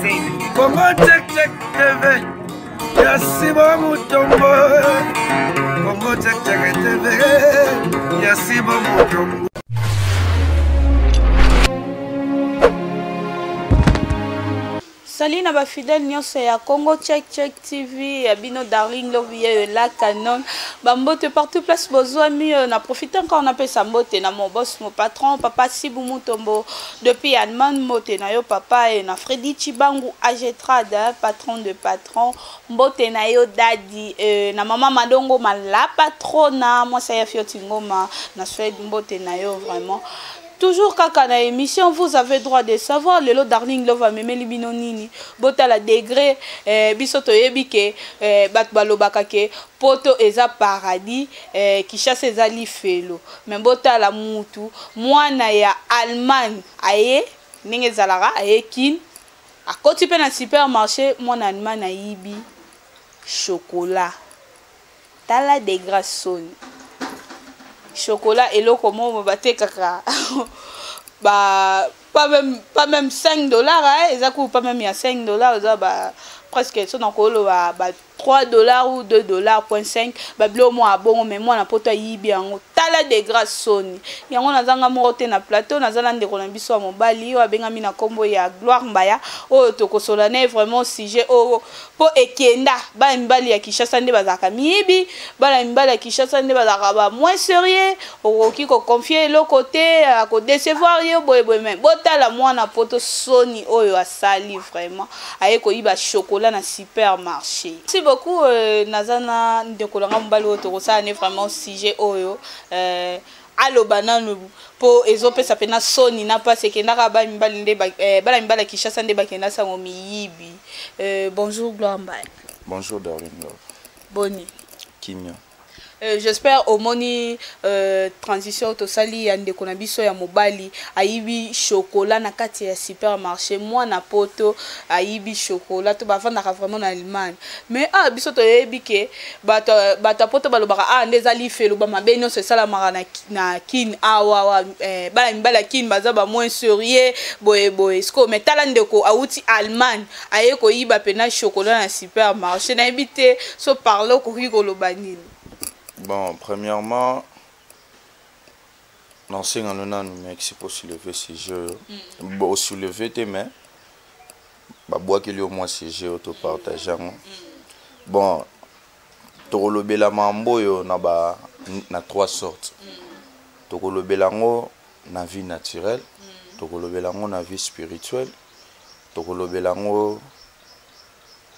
Congo Check Check TV ya Sibo Mutombo. Congo Check Check TV ya Sibo Mutombo. Salut na ba fidèle nyonso ya Congo Check Check TV ya bino Darling Love ye la canon ba mbote partout place bozwami euh, na profite encore na pesa mbote na mon boss mon patron papa Sibu Mutombo depuis Allemagne mbote na yo papa et na Freddy Chibangu Agetrad hein, patron de patron mbote na yo daddy euh, na mama Madongo ma la patrona moi ça ya Fioti Ngoma na Suède mbote na yo vraiment. Toujours kaka na émission, vous avez droit de savoir lelo Darling Love amemeli bino nini. Botala degré eh, biso toyebi ke eh, bato balobaka ke poto eza paradis eh, Kinshasa eza lifelo. Mais botala mutu mwana ya Allemagne aye ndenge ezalaka aye Kin akoti pe na supermarché mwana Allemagne ayibi chocolat. Tala degra soni. Chocolat eloko moko batekaka ba pas même 5 $ hein, eza ku pas même ya 5 $ eza ba presque so nakoloba ba 3 $ ou 2 dollars point 5, babiloko moko ya bongo. Mais mwana poto ayibi yango, tala degra soni yango. Nazanga moko te na plateau, naza na ndeko na biso ya mobali oyo abengami na nkombo ya Gloire Mbaya, oyo tokosola na ye vraiment sujet oyo mpo ekenda. Bana mibali ya Kinshasa nde bazalaka miyibi, bana mibali ya Kinshasa nde bazalaka ba moins sérieux, okoki koconfier eloko te, akodecevoir yo boyeboye. Mais botala mwana poto soni oyo asali vraiment, aye koyiba chocolat na supermarché. Merci beaucoup. Naza na ndeko nanga mobali oyo tokosala ne vraiment sujet oyo. Aloba nanu mpo ezopesa mpena soni na mpasi. Ekendaka bana mibali nde bana mibali ya Kinshasa nde bakenda sango miyibi. Bonjour Gloire Mbaya. Bonjour Darling Love. Boni? Kimia. J'espère omoni transition tosali ya ndeko na biso ya mobali ayibi chocolat na kati ya supermarché. Mwana poto ayibi chocolat to bavandaka vraiment na Allemagne. Mais ah, biso toyebi ke bato ya poto balobaka ah nde eza lifelo, bamabe nyonso esalamaka na Kine awa, bana mibali ya Kine baza ba moins sérieux boye boye. Sikoyo mais tala ndeko awuti Allemagne aye koyiba mpena chocolat na supermarché. Nayebi te so parle okoki koloba nini. Bon, premièrement, nasengano nanu merci po soulever sujet oyo. Bon, osoulever te, mais babwakeli yo mwa sujet oyo, topartage yango. Bon, tokolobela mambo oyo na trois sortes. Tokolobela yango na vie naturelle, tokolobela yango na vie spirituelle, tokolobela yango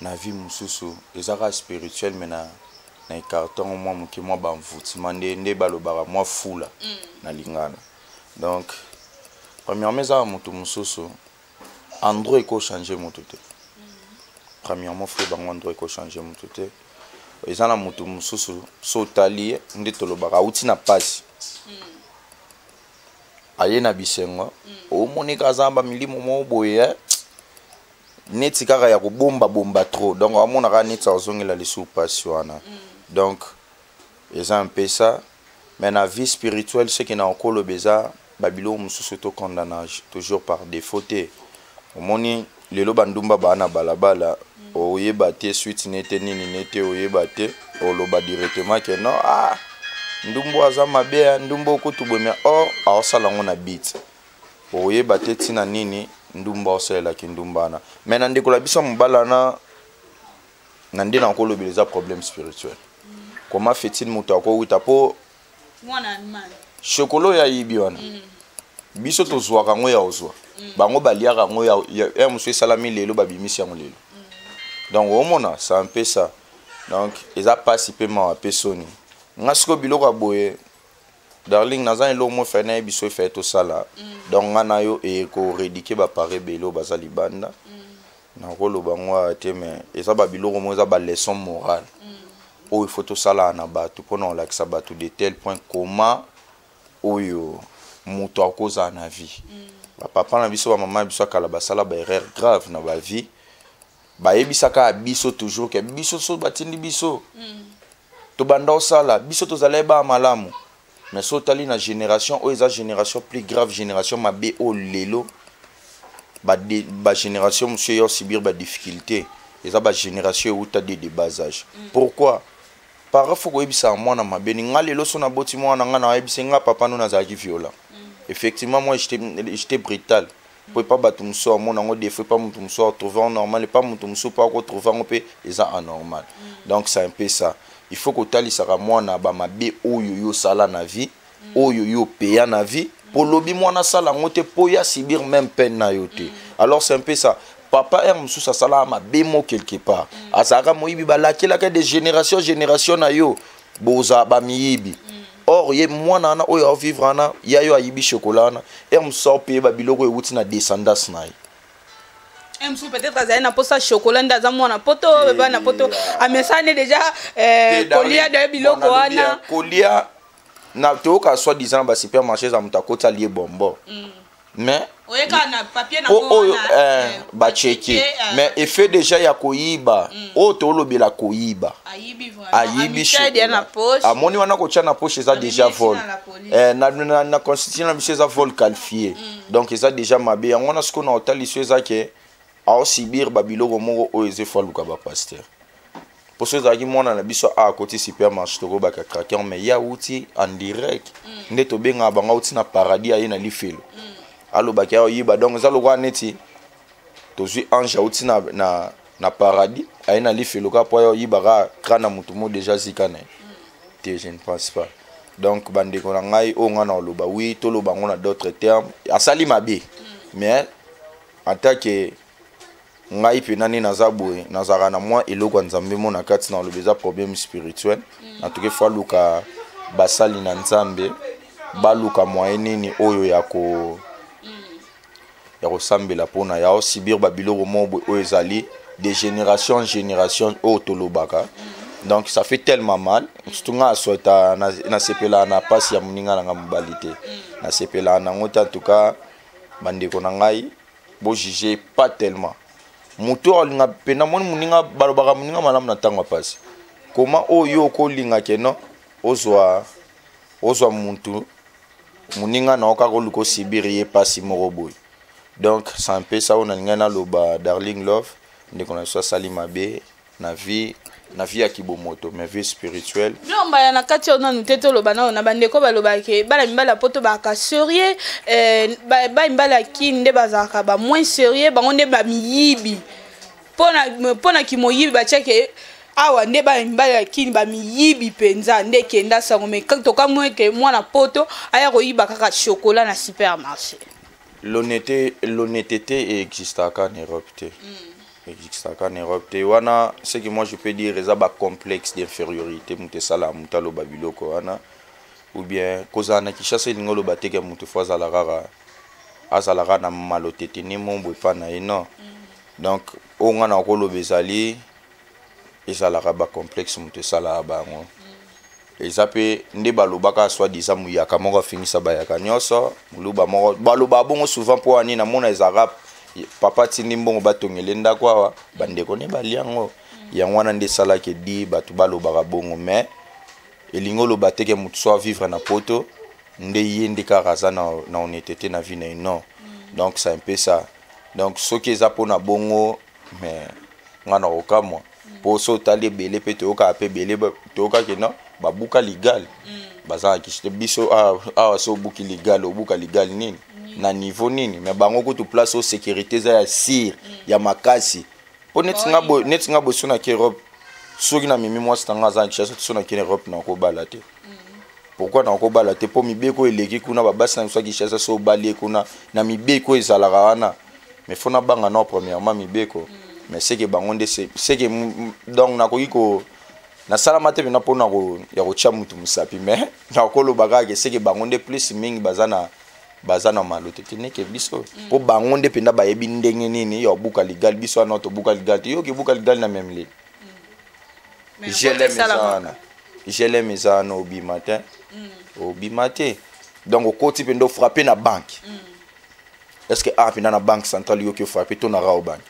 na vie mosusu eza kaka spirituel, mais na écarter yango mwa moke, mwa bamvutima nde balobaka mwa fula na lingana. Donc premièrement, eza na moto mosusu, endroit ekochange moto te. Premièrement, faut bango endroit ekochange moto te. Eza na moto mosusu so otali ye nde tolobaka awuti na pasi, aye na bisengo, omonika aza na bamilimo moko boye, neti kaka ya kobombabomba trop. Donc amonaka neti azongela lisusu pasi wana. Donc eza un peu ça. Mais na vie spirituelle, ce qui na okoloba eza babiloko mosusu tokondana toujours par défaut te. Omoni lelo bandumba baa na balabala, oyeba te suite nete nini nete, oyeba te, oloba directement ke non, ah, ndumbu aza mabe ya ndumbu okutu boye, mais or aosala yango na bit, oyeba te ntina nini ndumba osalelaki ndumba wana. Mais na ndeko na biso ya mobali wana, na nde nakolobela eza problème spirituel. Comment fait-il moto akowuta mpo mwana Allemagne chocolat oyo ayibi wana? Biso tozwaka yango ya kozwa, bango baliaka yango ya mosusu esalami lelo, babimisi yango lelo. Donc omona, c'est un peu ça. Donc eza mpasi mpe mawa mpe soni. Nga sikoyo biloko ya boye, Darling, naza na eloko mo efai nayebi so efai tosala. Donc nga na yo ekoréduquer bapare ebele oyo baza libanda. Nakoloba yango awa te, mais eza babiloko moko eza baleçon morale oyo il faut tosalaka na bato mpona kolakisa bato de tel point comment oyo moto akozala na vie. Bapapa na biso, bamama na biso ya kala basala baerreur grave na bavie. Bayebisaka ya biso toujours ke biso so batindi biso tobanda osala, biso tozala yeba malamu. Mais so otali na génération oyo, eza génération plus grave, génération mabe oyo lelo. Bagénération mosusu eya osubir badifficulté, eza bagénération euta de bas âge. Pourquoi para faut koyebisaka mwana mabe? Ni nga lelo so naboti mwana nga, nayebisi nga papa no nazalaki violent. Effectivement, moi j'étais brutal, po epa bato mosusu amona yango défaut, epa moto mosusu atrouve yango normal, epa moto mosusu mpo akotrouve yango mpe eza anormal. Donc c'est un peu ça. Il faut kotalisaka mwana bamabe oyo yo osala na vie, oyo yo opeya na vie, po lobi mwana asala yango te, mpo ya subir même peine na yo te. Alors c'est un peu ça. Papa r mosusu asalaka mabe mo quelque part, azalaka moyibi, balakelaka de génération génération na yo, bozala bamiyibi. Or ye mwana wana oyo aovivre wana, ya yo ayibi chocolat wana, r mosusu aopeye babiloko ewuti na descendance na ye. Mosusu peut-être azali na mposa chocolat, nde aza mwana poto, bana poto amesani déjà kolia de biloko wana. Kolia na toyoka soi disant na basupermarché, eza moto akoti, alie bonbon, mais oyeka na papier na po oyo bacheke, mais effet déjà ya koyiba oyo tolobela, koyiba, ayibi, amoni wana kotia na poche, eza déjà vol. Na constitution na biso eza vol qualifié. Donc eza déjà mabe. Yango wana sikoyo na otaliso eza ke aosubir babiloko moko oyo eza efo aluka bapasteur. Mposo ezalaki mwana na biso a akoti supermarché, tokobaka craquer, mais ye awuti en direct nde tobengaka bango, awuti na paradis, aye na lifelo, alobaki aoyiba. Donc eza lokola neti tozwi ange awuti na paradis, aye na lifelo kaka mpo aye oyibaka kra na motu mo déjà zika na ye te. Je ne pense pas. Donc bandeko na ngai, oyo ngai na oloba, oui, toloba yango na d'autres termes, asali mabe, mais en tant que ngai mpena nde naza boye, nazalaka na mwa eloko ya Nzambe mo na kati na oloba, eza problème spirituel. En tout cas, faut aluka basali na Nzambe, baluka moyen nini oyo ya kosambela mpona ya osubir babiloko moko boye oyo ezali de génération en génération oyo tolobaka. Donc ça fait tellement mal, surtout nga asweta nasepelaka na mpasi ya moninga na nga mobali te, nasepelaka nango te. En tout cas, bandeko na ngai, bojuge pas tellement moto oyo alinga mpena moni moninga. Balobaka moninga malamu na ntango ya mpasi. Koma oyo okolinga keno ozwa mutu moninga na yo kaka oluka osubir ye mpasi moko boye. Donc c'est un peu ça oyo nalingai naloba. Darling Love, ndeko na biso asali mabe na vie ya kibomoto, mais vie spirituelle. Biloko mbala na kati oyo nanu te. Toloba nano na bandeko balobaka bana mibali ya poto bazalaka sérieux, bana mibali ya kini nde bazalaka bamoins sérieux, bango nde bamiyibi. Mpona kimoyibi batiake awa nde bana mibali ya kini bamiyibi mpenza nde ekenda sango. Mais tokamwi eke mwana poto aya koyiba kaka chocolat na supermarché. L'honnêteté existaka en Europe te, existaka en Europe te. Wana ce que moi je peux dire, eza bacomplexe d'infériorité moto esalaka moto aloba biloko wana, ou bien kozala na Kinshasa elingi oloba teke moto fo azala kaka, azalaka na malotete ne mombo epa na ye. Non. Donc oyo nga na koloba ezali, ezalaka bacomplexe moto esalaka bango. Eza mpe nde balobaka soi disant muyaka moko afingisa bayaka nyonso, moluba moko baloba bongo souvent. Mpo wani namona ezalaka papa atindi mbongo batongele ndako awa, bandeko nde balia yango. Yango wana nde esalaki di bato balobaka bongo. Mais elingi oloba teke moto so avivre na poto nde ye nde kaka aza na honnêteté na vie na ye. Non. Donc c'est un peu ça. Donc soki eza mpona bongo, mais nga na kokamwa, mpo so otali ebele mpe toyokaka mpe ebele, toyokaki no babuka ligal, baza na kisi te. Biso awa so obuki ligal, obuka ligal nini na niveau nini? Mais bango kutu place oyo sécurité eza ya sire ya makasi, mpo neti nga boye so naki Europe, soki namemi mwasi na nga aza na Kinshasa, so naki na Europe, nakobala te. Pourquoi nakobala te? Mpo mibeko eleki kuna. Babasi na biso ya Kinshasa, so obali ye kuna na mibeko ezalaka wana, mais fo nabanga nao premièrement mibeko. Mais seke bango nde seke. Donc nakoki ko nasalama te mpena mpona ya kotia mutu mosapi, mais nakoloba kaka ke seke bango nde plus mingi baza na malo te te neke biso, mpo bango nde mpenza bayebi ndenge nini ya kobuka ligali. Biso wana tobuka ligali te. Yoki ebuka ligali na même leli GLM eza wana, GLM eza wana, obima te, obima te. Donc okoti mpenza, ofrappe na banque. Est ce que awa mpenza na banque centrale yoki ofrappe to na Rawbank,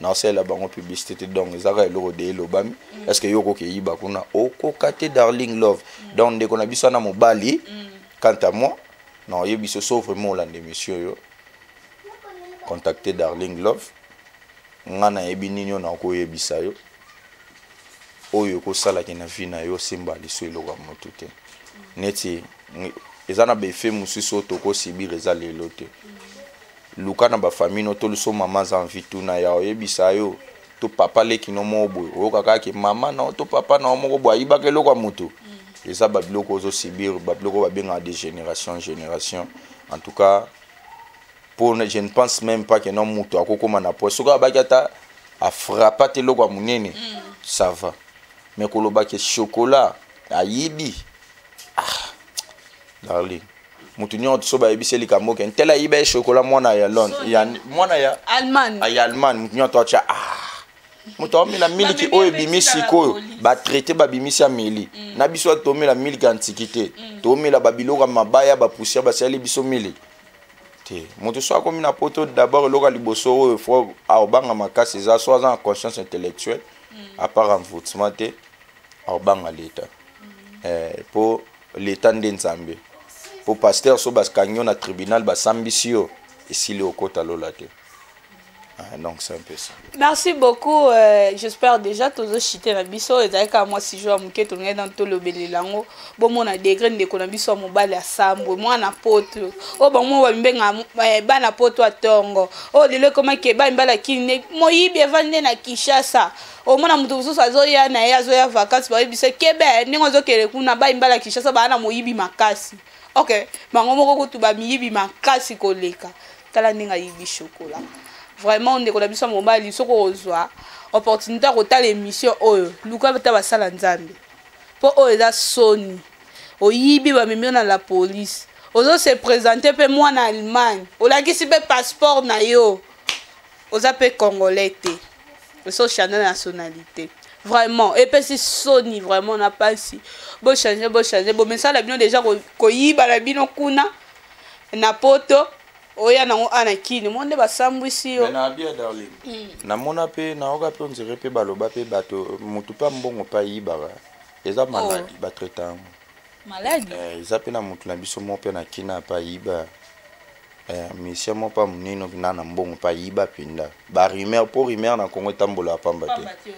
naosalela bango publicité te. Donc ezaka eloko de elobami. Est ce que yo okoki eyiba kuna? Okoka te, Darling Love. Donc ndeko na biso wana mobali, quant à moi, na oyebi so so vraiment olanda émission oyo. Contacter Darling Love, nga nayebi nini oyo nakoyebisa yo, oyo ekosalaki na vie na yo. Osimba liso eloko ya motu te. Neti eza na baeffet mosusu oyo tokosibir, eza lelo te. Luka na bafamille no to liso mama aza envie, tuna ya oyebisa yo to papa leki no moko boye. Oyoka kaka ke mama na yo to papa na yo moko boye ayibaka eloko ya motu. Eza babiloko ozosibir, babiloko babengaka de génération en génération. En tout cas, pour je ne pense même pas que non, moto akokóma na point soki abaki ata afrappa te eloko ya monene, ça va. Mais koloba ke chocolat ayibi, ah, darling, motu nyonso so bayebisi likambo ke ntela ayiba ye chocolat, mwana ya Londres ya mwana ya Allemagne. Ya Allemagne, motu nyonso atya, ah, moto aomela miliki oyo ebimi sikoyo, batraité, babimisi ameli. Na biso tomela miliki antiquité, tomela babiloko ya mabaya, bapoussière, basali biso miliki te. Moto so akomi na Poto, d'abord eloko ya liboso oyo faut aobanga makasi eza so aza na conscience intellectuelle, à part envoûtement te, aobanga l'État, po l'État nde Nzambe. Po pasteur so bakangi yo na tribunal, basambisi yo, esili, okota lola te. Ah, donc c'est un peu ça. Merci beaucoup. J'espère déjà tozochite na biso ezalaki kaka mwa sujet ya moke tolingai nano tolobelela yango. Bomona degré ndeko na biso ya mobali asambwe, mwana Poto oyo bango bamibenga bana Poto atongo oyo lelo ekomaki bana mibali akini moyibi evandi nde na Kinshasa. Omona moto mosusu azoya na ye, azoya vacance, bayebisa kebe ndenge ozokende kuna, bana mibali ya Kinshasa baa na moyibi makasi. Ok, bango moko kutu bamiyibi makasi koleka. Tala ndenge ayibi chocolat. Vraiment, ndeko na biso ya mobali, soki ozwa opportunité ya kotala émission oyo, luka ta basala Nzambe, mpo oyo eza soni. Oyibi, bamemi yo na la police, ozo se présenter mpe mwana Allemagne, olakisi mpe passeport na yo, oza mpe Congolais te, oso changer nationalité. Vraiment epesi soni, vraiment na pasi. Bochange, bochange, bomesala bino déjà koyiba na bino kuna na Poto, oya nango a na Kini mo nde basambwisi yo. Na bia Darling, namona mpe nayoka mpe ondire mpe baloba mpe bato motu mpe mbongo mpe ayibaka, eza maladie, batraita yango. Maladie. Eza mpe na motu na biso moko mpe na Kina mpe ayiba, monsieur moko mpe monene mpena na mbongo mpe ayiba mpenza. Barumeur, mpo rumeur na Congo etambolaka pamba te.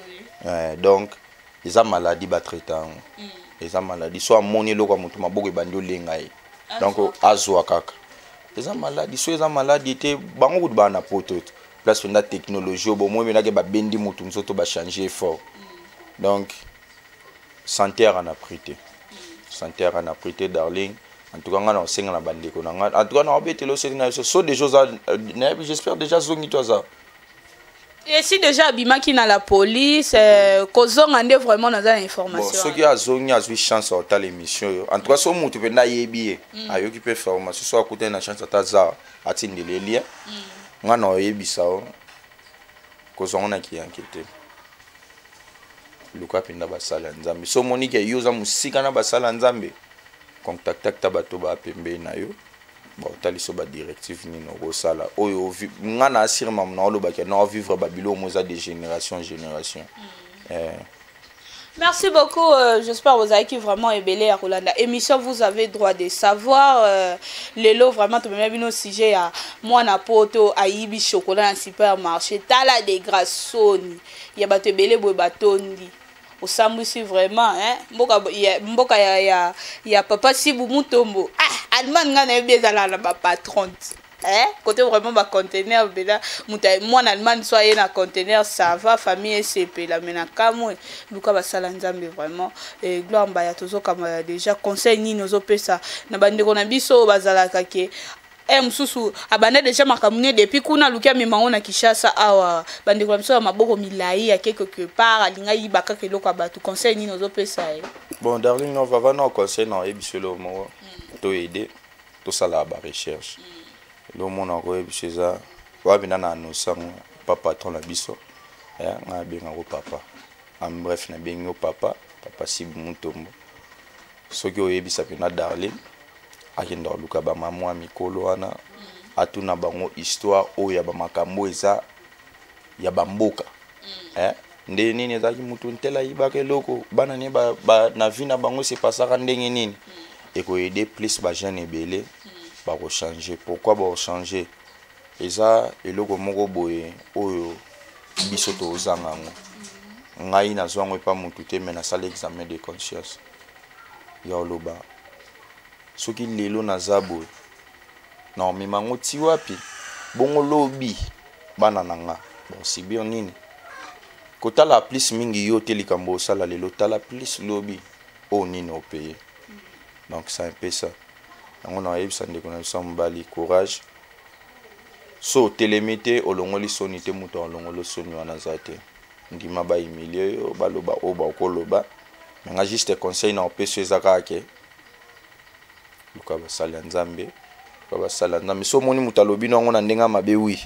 Donc eza maladie, batraita yango, eza maladie. So amoni eloko ya motu, maboko ebandi olenga ye, donc azwa kaka. Eza maladie. So eza maladie te, bango kutu baa na Poto te, place mpenza technologie oyo bomoi mpenake, babendi motu nzoto, bachange effort. Donc santé yaka na prix te, santé yaka na prix te, darling. En tout cas, nga na osenga na bandeko na nga, en tout cas na obetela oseli na biso so déjà oza nayebi, j'espère déjà zongi to aza. Esi déjà abimaki na la police, kozonga nde vraiment naza na information. Bon, soki azongi, azwi chance ya kotala émission oyo, en tout cas so motu mpenza ayebi ye, ayoki mpe formation, so akutani na chance, ata aza atindeli elia, nga na oyebisa o kozwa ngo na kiyanke te. Luka mpenza basala ya Nzambe. So omoni ke yo oza mosika na basala ya Nzambe, contacte ta bato baa pembeni na yo, baotali so badirective nini okosala. Oyo nga na asire mamu na olobaki na ovivre babiloko mo eza de génération en génération. Merci beaucoup. J'espère que vous avez vraiment ebele ya kolanda émission. Vous avez droit de savoir. Lelo vraiment tout même bino sujet ya mwana Poto ayibi chocolat na supermarché. Tala de grasoni. Ya bato ebele boye batondi. Osambwisi vraiment, hein, mboka ya, mboka ya papa Sibu Mutombo. Ah, Allemagne, nga nayebi ezala na ba patron, eh, côté vraiment ba conteneur bela moto mwana Allemagne so aye na conteneur, ça va, famille esepela. Mais na kamwe, luka basala Nzambe vraiment. Eh, Gloire Mbaya, tozokamba déjà. Conseil nini ozopesa na bandeko na biso oyo bazalaka ke mosusu abanda déjà makambo ne depuis kuna, aluki amema ngo na Kinshasa awa, bandeko na biso ya maboko milai ya quelque part, alinga yiba kaka eloko ya bato, conseil nini ozopesa ye? Bon, darling, no vava na conseil na oyebi biso eloko moko, toyede tosalaka barecherche. Eloko moko na koyebi biso eza wapi? Na annonce yango pa patron na biso, ngai abengako papa. En bref, nabengi yo papa, papa Sibu Mutombo. Soki oyebisa mpena Darling, akenda koluka bamama ya mikolo wana, atuna bango histoire oyo ya bamakambo eza ya bamboka, eh? Nde nini ezalaki, mutu ntela ayibaka eloko, bana ne ba, na vie na bango esepasaka ndenge nini, ekoyede plus bajeune ebele bakochange. Pourquoi bakochange? Eza eloko moko boye oyo biso tozanga yango. Ngai nazwa yango epa mutu te, mais nasala examen de conscience ya oloba soki lelo naza boye, na omema yango ti wapi? Bongo lobi bana na nga bakosubir nini? Kotala plus mingi yo te likambo osala lelo, tala plus lobi oyo nini opaye. Donc c'est un peu ça. Yango nayebisa ndeko na biso ya mobali, courage. So otelemi te, olongoli soni te, moto alongoli soni wana aza te. Ndima bahumilie yo, baloba oyo bakoloba. Me nga juste conseil na opesi eza kaka ke luka basali ya Nzambe, luka basali ya Nzambe. So omoni moto alobi nango na ndenge ya mabe, wi,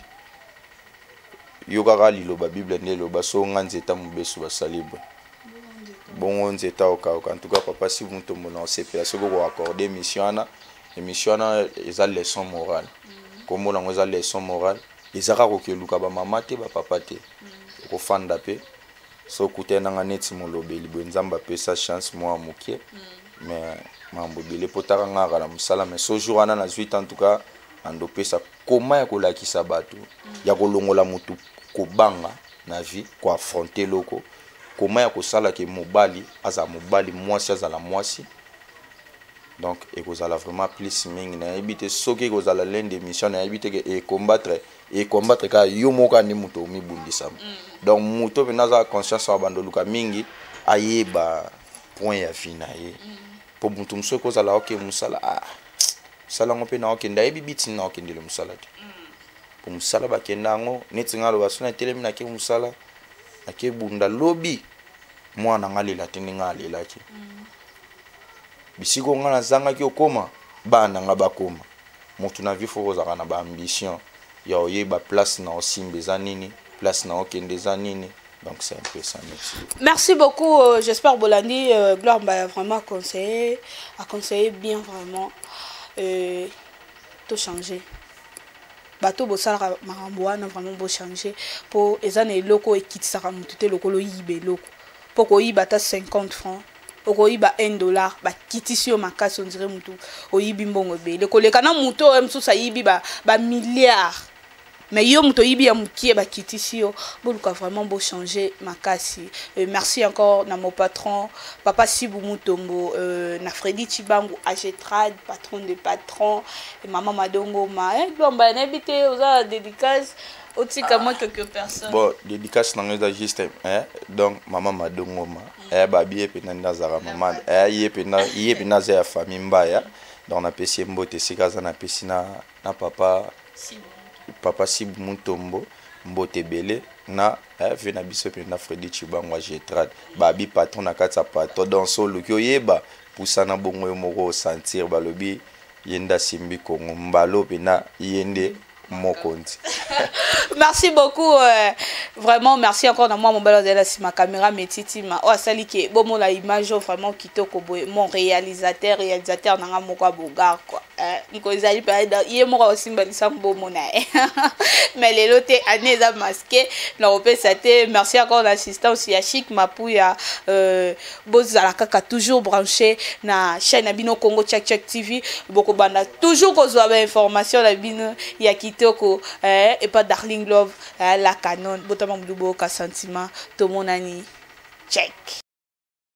yo kaka liloba Bible nde eloba so nga nzeta mobesu basali boye, bongo nzeta okauka. En tout cas, papa si Mutombo, na osepela soki okoaccorde émission wana. Émission wana eza leçon morale, kombo nango eza leçon morale. Eza kaka kokeluka bamama te, bapapa te, okofanda mpe so okutani nanga neti molobeli boye. Nzambe apesa chance mwa moke, mais mambo ebele mpo taka nga kaka na mosala. Mais so jour wana nazwi te, en tout cas andopesa koma ya kolakisa bato ya kolongola motu kobanga na vie, koaffronter eloko, koma ya kosala ke mobali azala mobali, mwasi azala mwasi. Donc ekozala vraiment plus mingi. Nayebi te soki ekozala l'un d'émission, nayebi te ke ecombattre kaka yo moko ani moto omibundisama. Donc moto mpenza aza conscience ya bando oluka mingi, ayeba point ya vie na ye, mpo moto mosusu ekozala oke mosala, ah, mosala yango mpe na okende, ayebi biti na okendele mosala te, mpo mosala bakenda yango neti nga aloba so na etelemi, nake mosala, nake bunda, lobi mwana nga alela te ndenge alelaki. Bisika nga nazangaki okóma, bana nga bakóma. Motu na vie faut kozalaka na baambition ya oyeba place na osimba eza nini, place na okende eza nini. Donc c'est un peu ça, merci. Merci beaucoup, j'espère bolandi Gloire m'a vraiment conseillé, a conseillé bien vraiment, tout changer. Bato bosalaka makambo wana, vraiment bochanger, mpo eza na eloko ekitisaka motu te lokolo oyiba eloko. Mpo koyiba ata 50 francs, okoyiba 1 dollar, bakitisi yo makasi, on dirait motu oyibi mbongo ebele koleka na motu oyo mosusu ayibi bamilliard ba. Mais yo moto oyibi ya mokie, bakitisi yo. Boluka vraiment bochanger makasi. Merci encore na mon patron papa Sibu Mutombo, na Fredi Chibangu Agetrad, patron de patron, et mama Madongo ma, eh, Lwamba, nayebi te oza dédicace otika moi quelques personnes. Bon, dédicace nango eza juste, eh, donc mama Madongoma, eh, babi ye mpenza nde azalaka mama, eh, ye mpenza, ye mpenza aza ya famille Mbaya. Donc napesi ye mbote esika aza, napesi na papa Sibu Mutombo mbote ebele, na eh, ve na biso mpenza Fredi Chibango Agetrad, babi patron na kati ya patron. Donc so oluki oyeba, pusana bongo yo moko osentir. Balobi ye nde asimbi Kongo mbalo mpenza, ye nde mokonzi. Merci beaucoup, vraiment merci encore na mwa mobali azali na nsima caméra, Metitima, oyo asali ke bomona image oyo vraiment kitoko boye, mon réalisateur na nga moko ya bogar quoi. Nko ezali mpe ye moko akosimba lisango, bomona ye, mais lelo te, ane eza masqué na kopesa te. Merci encore na assistance ya Chic Mapuya. Bozala kaka toujours branché na chaîne na bino Congo Check Check TV, bokobanda toujours kozwa bainformation na bino ya kitoko, epa Darling Love, la canon. Botama modu, boyoka sentiment, tomonani check.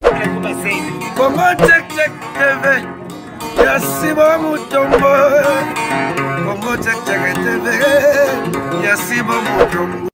Congo Check Check TV ya Sibo Mutombo, Congo Check Check TV ya Sibo Mutombo.